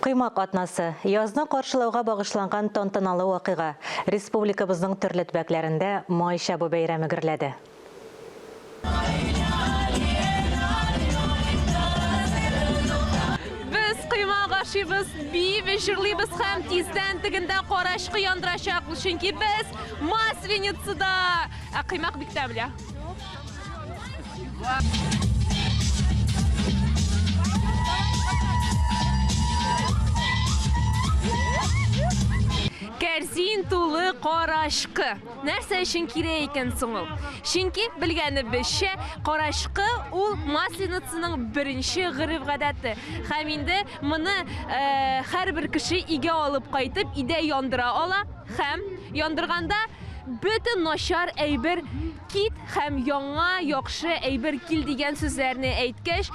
Коймак атнасы, язны каршылауга багышланган тантаналы вакыйга. Республикабызның төрле төбәкләрендә Май чабу бәйрәме гөрләде. Без коймак ашыйбыз, биибез, җырлыйбыз һәм тиздән тегендә карачкы яндырачакбыз, чөнки без Масленицада! Ә коймак бик тәмле. Кәрзин тулы карачкы. Нәрсә өчен кирәк икән соң ул? Чөнки, белгәнебезчә, карачкы ул Масленицаның беренче гореф-гадәте. Һәм инде моны һәрбер кеше өйгә алып кайтып, өйдә яндыра ала һәм яндырганда бөтен начар әйбер Кит һәм яңа яхшы әйбер кил дигән сүзләрне әйткәч,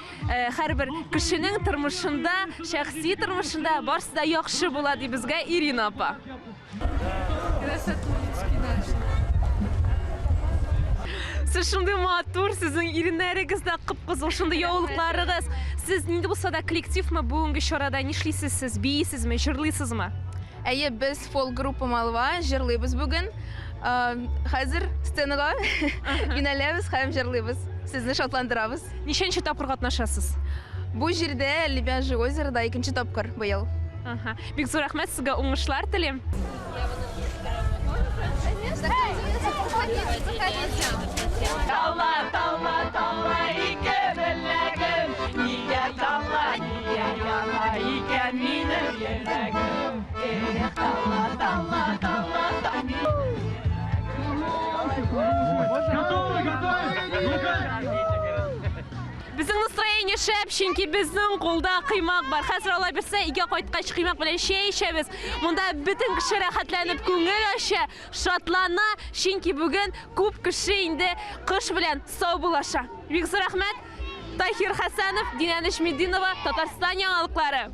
һәрбер кешенең тормышында, шәхси тормышында барысы да яхшы була, ди безгә Ирина апа. Сез шундый матур, сезнең иреннәрегез дә кып-кызыл, шундый яулыкларыгыз. Сез нинди булса да коллективмы бүгенге чарада? Нишлисез сез? Биисезме, җырлыйсызмы? Әйе, без фолк-группа Малва җырлыйбыз бүген. Хәзер сценага юнәләбез һәм җырлыйбыз. Сезне шатландырабыз. Ничәнче тапкыр катнашасыз? Бу җирдә Лебяжье озерода икенче тапкыр быел. Ага. Бик зур рәхмәт сезгә, уңышлар телим. Тала, тала, тала, ике беләгем, нигә тала, нигә яна икән минем йөрәгем? Эх, тала, тала, тала, Безнең настроение шәп, чөнки безнең кулда коймак бар. Хәзер алай бирсә, өйгә кайткач коймак белән чәй эчәбез. Монда бөтен кеше рәхәтләнеп күңел ача, шатлана, чөнки бүген күп кеше инде кыш белән саубуллаша. Бик зур рәхмәт. Таһир Хәсәнов, Динә Нәҗметдинова, Татарстан яңалыклары.